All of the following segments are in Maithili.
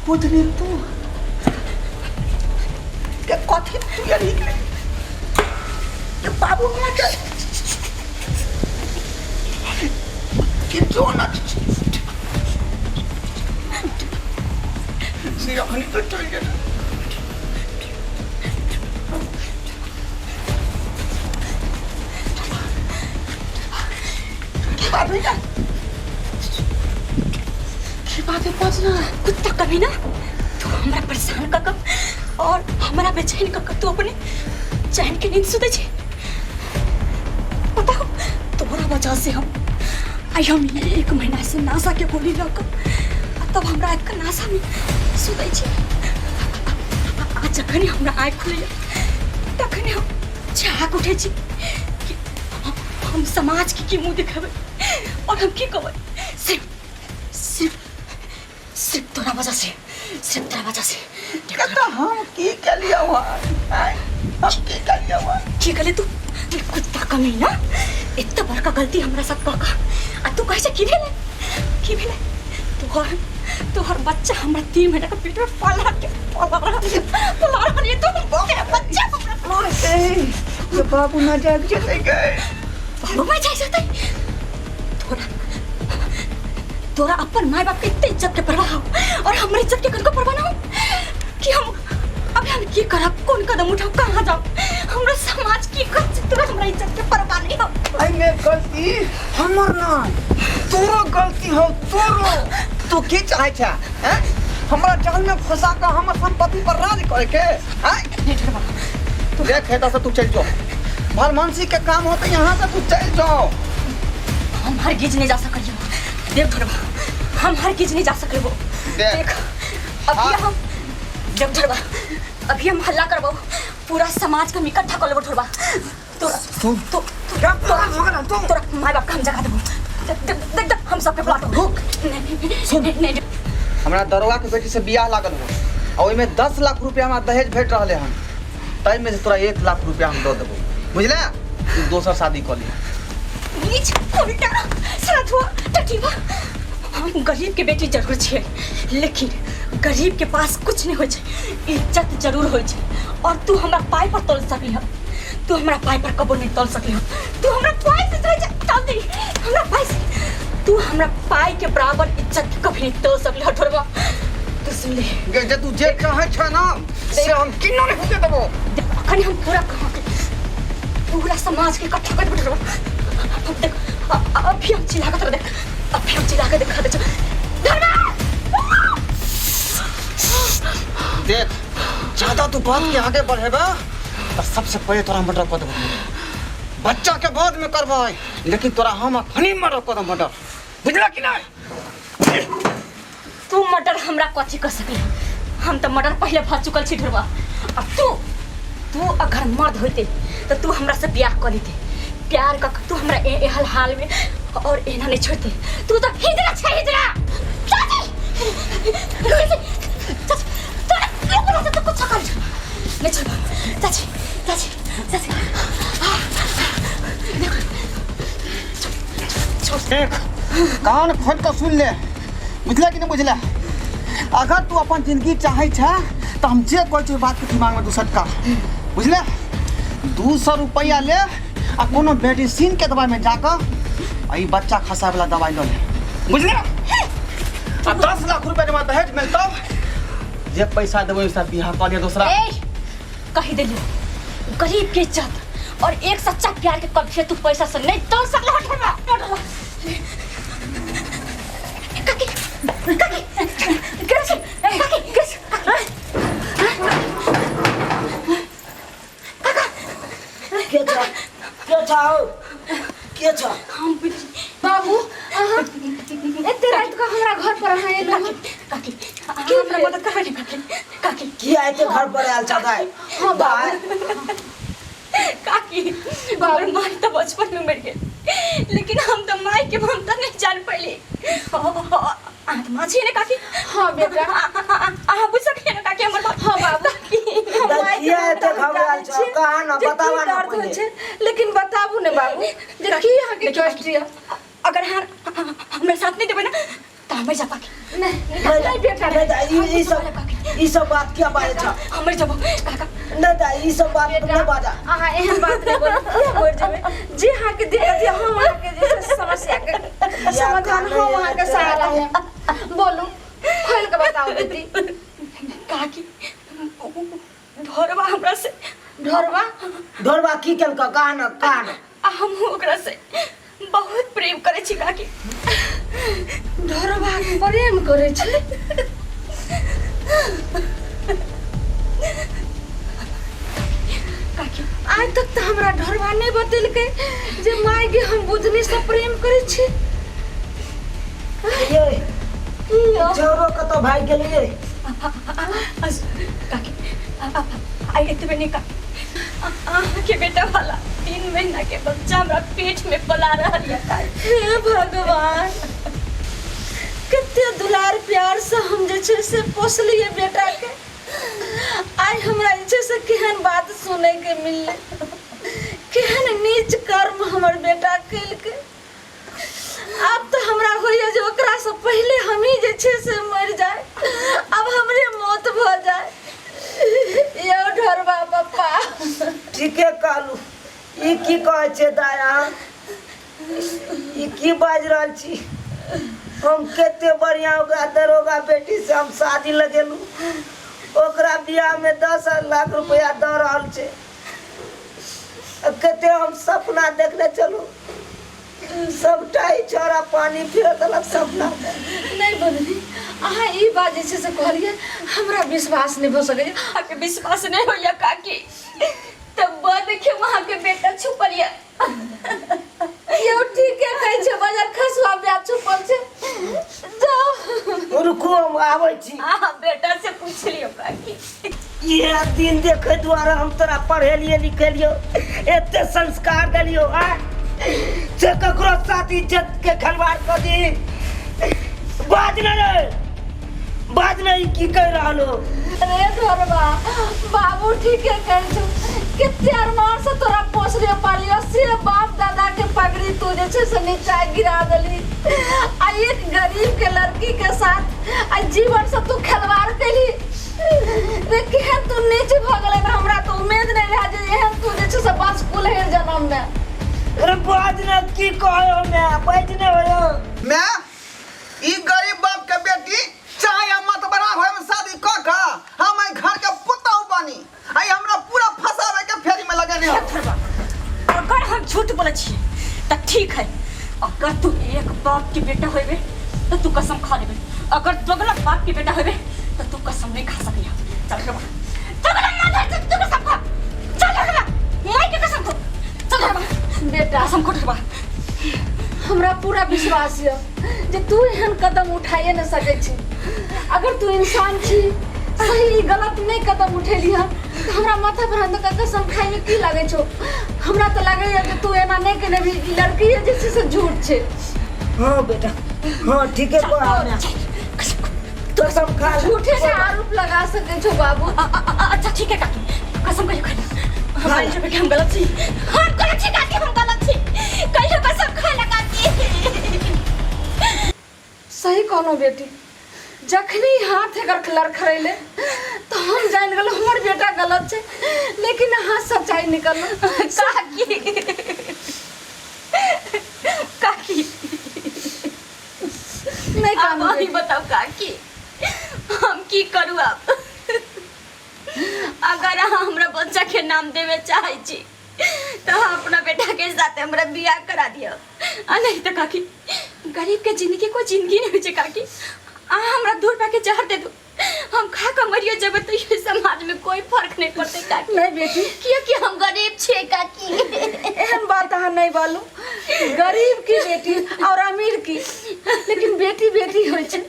बुझली तू के कथी तू यार निकले के बाबू माँ के कि जो ना से अखनी तो चल गेल। की बात हुई क्या? की बात है पहुंचना कुत्ता कभी ना तू हमरा परेशान कर कर और हमरा बेचैन कर कर तू अपने चैन के नींद सुते छे। पता हो तोरा वजह से हम आई हम एक महीना से नासा के गोली लग कर तब हमरा आँख के नासा में सुते छे। आ जखन हमरा आँख खुलैया तखन हम झाँक उठे छी कि हम समाज के की मुँह देखेबै और हम की कहबै। सिर्फ सिर्फ सिर्फ तोरा वजह से, सिर्फ तोरा वजह से। तो हम की कलिया हुआ? हम की कलिया हुआ? की कले तू? कुत्ता कमीना, इतना बड़का गलती हमरा साथ कऽ कऽ आ तू कहै छै की भेलै की भेलै? तोहर तोहर बच्चा हमरा 3 महीना के पेट में पला के पला रहल पला रहल ये तो बच्चा हमरा ए, बाबू ना जाग जतै गए। बाबू मैं जाग जतै? तोरा तोरा अपन माय बाप के इतने इज्जत के परवाह हो और हमरे इज्जत के कनको परवाह ना हो कि हम अभी हम की करब, कौन कदम उठाब, कहाँ जाब, हमरा समाज की कर तोरा हमरा इज्जत के परवाह नहीं हो। एहिमे गलती हमर ना, तोरो गलती हो तोरो। तू की चाहे छे हैं? हमरा जाल में फंसा के हमर संपत्ति पर राज करे के हैं? नहीं ठहरबा। देख हेता से तू चल जो, भलमानसी के काम होते यहाँ से तू चल जाओ। हम हरगिज नहीं जा सकलियो देव ठहरबा, हम हरगिज नहीं जा सकलियो। देख। देख अभी हाँ। हम देव ठहरबा, अभी हम हल्ला करबो, पूरा समाज के हम इकट्ठा कर लेबो ठहरबा। तोरा सुन। तो क्या पागल हो गेल तू? तोरा माय बाप के हम जगा देबो। देख देख देख देख, हम सबके बुला देबो। रुक। नहीं नहीं सुन। नहीं, नहीं। हमरा दरोगा के बेटी से बियाह लागल हो आ ओहिमे 10 लाख रुपया हमरा दहेज भेट रहले हन, ताहिमे से तोरा 1 लाख रुपया हम दऽ देबो, बुझले? तू दोसर शादी कऽ लिह। नीच उल्टा सराधुआ टटीवा, हम गरीब के बेटी जरूर छियै लेकिन गरीब के पास कुछ नहीं होइ छै, इज्जत जरूर होइ छै। और तू हमरा पाइ पर तोल सकली हन, तू हमरा पाइ पर कबो नहीं तोल सकली हन। तू हमरा पाइ से तोल तोल दी हमरा पाइ से, तू हमरा पाइ के बराबर इज्जत के कभी नहीं तोल सकली हन ठोरबा। तू सुन ले। गे जे तू जे चाहै छ ना से हम किन्नो नहीं होते देबो। देख अखन हम पूरा कहाँ के पूरा समाज के इकट्ठा कर देबो ठोरबा। अब देख अभी हम चिल्ला के देख, अभी हम चिल्ला के दिखा दे धर्मा। देख ज्यादा तू बात के आगे बढ़ेबा तो सबसे पहले तोरा मर्डर कर देबो। बच्चा के बाद में करबै लेकिन तोरा हम अखनी मर्डर कर देबो, मर्डर, बुझला कि नहीं? तू मर्डर हमरा कथी कर सकले? हम तो मर्डर पहले भ चुकल छी ढेरवा। अब तू तू अगर मर्द होते तो तू हमरा से ब्याह कर लेते, प्यार कर तू हमरा एहल हाल में और एना नहीं छोड़ते। तू तो हिजड़ा छे हिजड़ा। चाची चाची चाची तोरा क्यों बोला तो कुछ कर नहीं छोड़। चाची चाची चाची देखो छोड़। देख कान खोल के सुन ले, बुझला कि नहीं बुझला? अगर तू अपन जिंदगी चाहे छे तो हम जे कहै छियै बात के दिमाग में तू सटका, बुझले? 200 रुपया ले आ कोनो मेडिसिन के दवाई में जाकर आ ई बच्चा खसाए वाला दवाई लऽ ले, बुझले? आ 10 लाख रुपया के दहेज मिलतौ, जे पैसा देबै ओहि साथ बियाह कऽ लिअ दोसरा। ए कही देलियो गरीब के इज्जत और एक सच्चा प्यार के कभी तू पैसा से नहीं तोड़ सकला। हट हट हट। काकी काकी गरज काकी गरज के छ के छ हौ के छ? हम बाबू अहाँ एते रात के हमरा घर पर अहाँ एलहुँ हन। काकी काकी हमरा मदद करबै ने काकी? काकी किया एते घर पर आयल छ दाइ? हाँ बाबू। काकी हमर माय तो बचपन में मर गेल लेकिन हम तो माय के ममता नहीं जान पैली। अहाँ तऽ माँ छियै ने काकी? हाँ बेटा। अहाँ बुझि सकलियै ने काकी हमर बात? हाँ बाबू। हम दाइ, माय के किया एते ममता हम घबरायल जानै छ? छियै कहा न, जे की बतावा न दर्द होइ पहिले। छै, लेकिन बताबू ने बाबू जे की अहाँके देखियौ कष्ट काकी, यऽ। अगर अहाँ हमरा साथ नहीं देबै ना तऽ हमर जा काकी। नहीं नहीं नहीं बेटा नहीं दाई, ई ई सब ई सब बात क्या बाजे छ? हमर जब काका। नहीं दाई, ई सब बात बेटा नहीं बाजा। अहाँ एहन बात नहीं बोलू, किया मरि जेबै? जे अहाँके दिक्कत यऽ, हम अहाँके जे छै से समस्या के समाधान हम अहाँके सहारा है। बोलू, खोलि कऽ बताउ बेटी। काकी, ढोरबा हमरा से। ढोरबा? ढोरबा की केलक? कहा न, कहा न। आ हमहूँ ओकरा से बहुत प्रेम करै छी काकी। ढोरबा प्रेम करै छी? काकी, आइ तक तऽ हमरा ढोरबा नहि बतेलकै जे माय गे हम बुधनी से प्रेम करै छी। ये की यौ? छौरो कतऽ भागि गेलियै? काकी, आइ एतबे नहि काकी, अहाँके बेटा वाला 3 महीना के बच्चा हमरा पेट में पला रहल यऽ काकी। हे भगवान, कते दुलार प्यार से हम जे छै से पोसलियै बेटा के, आइ हमरा जे छै से केहन बात सुनै के मिललै, केहन नीच कर्म हमर बेटा केलकै। आब तऽ हमरा होइए जे ओकरासँ पहिले हमही जे छै से मरि जाय, आब हमरे मौत भऽ जाय। यौ ढोरबा पप्पा। ठीके कहलू। ई की कहै छै दाइ अहाँ? ई की बाजि रहल छी? हम कते बढ़िआँ ओकरा दरोगा बेटीसँ हम शादी लगेलहुँ, ओकरा बियाहमे 10 लाख रुपैआ दऽ रहल छै। आ कते हम सपना देखने चलू, सबटा ई छौड़ा पानी फिर देलक सपना। नहि बदली, अहाँ ई बात जे छै से कहलियै, हमरा विश्वास नहि भऽ सकैए। अहाँके विश्वास नहि होइए काकी? तब बा देखियौ, अहाँके बेटा छुपल यऽ। यौ ठीके कहै छै, बजर खसुआ ब्याह छुपल छै। जाउ। रुकू, हम आबै छी। अहाँ बेटा से पूछ लियौ काकी। इएह दिन देखे दुआरे हम तोरा पढ़ेलिए लिखेलियो, एते संस्कार देलियो, आ से ककरो साथ इज्जत के खिलवाड़ कर दी। बाज न रे, बाज न, ई की कह रहल हो? अरे ढोरबा बाबू, ठीके कहै छौ। कते अरमान से तोरा पोसलियो पालियो, से बाप दादा के पगड़ी तू जे छै से नीचा गिरा देली, आ एक गरीब के लड़की के साथ आ जीवन से तू खिलवाड़ केली। रे केहन तू नीच भऽ गेलै ने, हमरा तऽ उम्मीद नहि रहै जे एहन तू जे छै से बस कुल्हेर जनम मे। अरे बाज न, की कहो मैं बाज न हो। मैं ई गरीब बाप के बेटी चाहे हम मतबरा घर में शादी क क हम एहि घर के पुतहु बनी, आई हमरा पूरा फंसावे के फेरी में लगेने हो। अगर हम झूठ बोले छियै तऽ ठीक है, अगर तू एक बाप के बेटा होबे तो तू कसम खा लेबे, अगर दोगला बाप के बेटा होबे तो तू कसम नहीं खा सकैया। चल रे बा, दोगला मादर चल, तू कसम खा। चल रे बा, माय के कसम खो। चल रे बा। बेटा। कसम खो रे बा। हमरा पूरा विश्वास यऽ जे तू एहन कदम उठाइए नहि सकै छी। अगर तू इंसान छी, सही ई गलत नहि कदम उठेली हन, तऽ हमरा माथा पर हाथ दऽ कऽ कसम खाइमे की लागै छौ? हमरा तऽ लागैए जे तू एना नहि केने भी, ई लड़की जे छै से झूठ छै। हाँ बेटा, हाँ ठीके कह, कसम खा। झूठे से आरोप लगा सकै छौ बाबू। अच्छा ठीक है काकी, कसम कहियो खा। हम मान जेबै कि हम गलत छी, हम गलत छी काकी, हम गलत छी। कहियो कसम खा ला काकी। सही कहलहुँ बेटी, जखनी हाथ एकर लड़खड़ैले तऽ हम जानि गेलहुँ हमर बेटा गलत छै, लेकिन अहाँ सच्चाई निकललहुँ। काकी, काकी। नहि आब कानू अहीं बेटी। बताउ काकी, हम की करू आब? अगर अहाँ हमरा बच्चा के नाम देवे चाहे छी तऽ अहाँ अपना बेटा के साथ हमरा बियाह करा दिअ, आ नहीं तऽ काकी, गरीब के जिंदगी कोई जिंदगी नहीं होइ छै काकी। अहाँ हमरा 2 रुपया के जहर दे दू, हम खा कऽ मरियो जेबै तऽ ई समाज में कोई फर्क नहीं पड़तै काकी। नहीं बेटी। कियाकि हम गरीब छियै काकी। एहन बात अहाँ नहीं बालू। गरीब की बेटी और अमीर की, लेकिन बेटी बेटी होइ छै,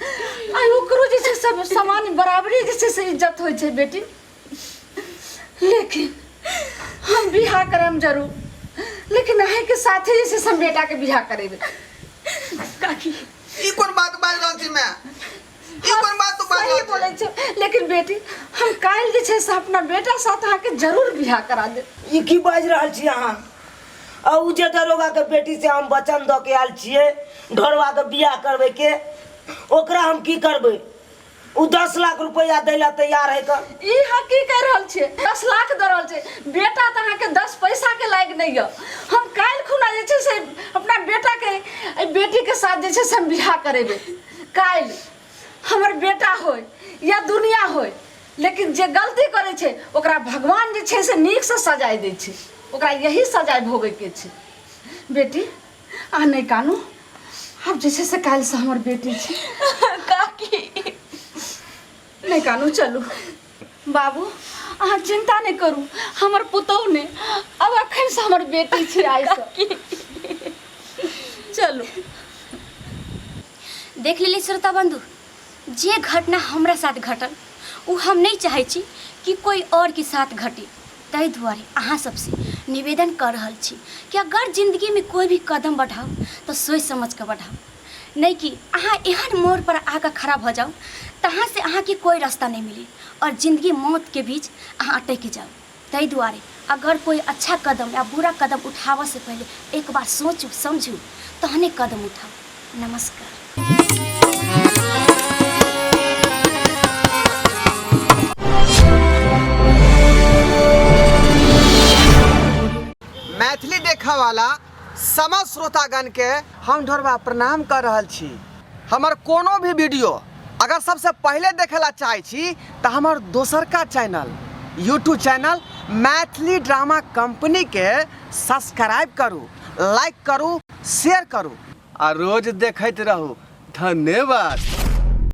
आ ओकरो जे छै सब समान बराबरी जे छै से इज्जत होइ छै बेटी। लेकिन हम बियाह करम जरूर, लेकिन अहाँके साथे जे छै से हम बेटाके बियाह करेबै। काकी, ई कोन बात बाजि रहल छी मैं? ई कोन बात तू बाजि सही रहल छी? बोलै छै, लेकिन बेटी, हम काल्हि जे छै से अपना बेटा साथ अहाँके जरूर बियाह करा देब। ई की बाजि रहल छी अहाँ? आ उ जे दरोगा के बेटी से हम वचन दऽ के आयल छियै ढोरवा के बियाह करबै के ओकरा हम की करबै ओ 10 लाख रुपया दै ला तैयार है का। ई अहाँ की कहि रहल छियै? 10 लाख दऽ रहल छै? बेटा तऽ अहाँके 10 पैसाके लायक नहि यऽ। हम काल्हि खुना जे छै से अपना बेटाके एहि बेटीके साथ जे छै से हम बियाह करेबै। काल्हि हमर बेटा होय या दुनिया होय, लेकिन जे गलती करै छै, ओकरा भगवान जे छै से नीकसँ सजाय दै छै। ओकरा यही सजाय भोगैके छै। बेटी, अहाँ नहि कानू। आब जे छै से काल्हिसँ हमर बेटी छै। काकी। नहि कानू, चलू। बाबू, अहाँ चिंता नहि करू। हमर पुतहु नहि, आब अखनसँ हमर बेटी छै आइसँ। चलू। देख लेली श्रोता बंधु, जे घटना हमरा साथ घटल, ओ हम नहीं चाहै छी कि कोई और के साथ घटे। ताहि दुआरे अहाँ सबसे निवेदन कर रहल छी कि अगर जिंदगी में कोई भी कदम बढ़ाउ तऽ सोचि समझ के बढ़ाउ, नहीं कि अहाँ एहन मोड़ पर आके खड़ा भऽ जाउ तहाँ से अहाँके कोई रास्ता नहीं मिली और जिंदगी मौत के बीच अहाँ अटकि जाउ। ताहि दुआरे अगर कोई अच्छा कदम या बुरा कदम उठाबऽ से पहले एक बार सोचू, समझू, तहने कदम उठाउ। नमस्कार। मैथिली देखऽ वाला समस्त श्रोतागण के हम ढोरबा प्रणाम कर रहल छी। हमर कोनो भी वीडियो अगर सबसे पहले देखे ला चाहै छी तऽ हमर दोसरका channel, YouTube channel Maithili drama company के सब्सक्राइब करू, लाइक करू, शेयर करू आ रोज देखैत रहू। धन्यवाद।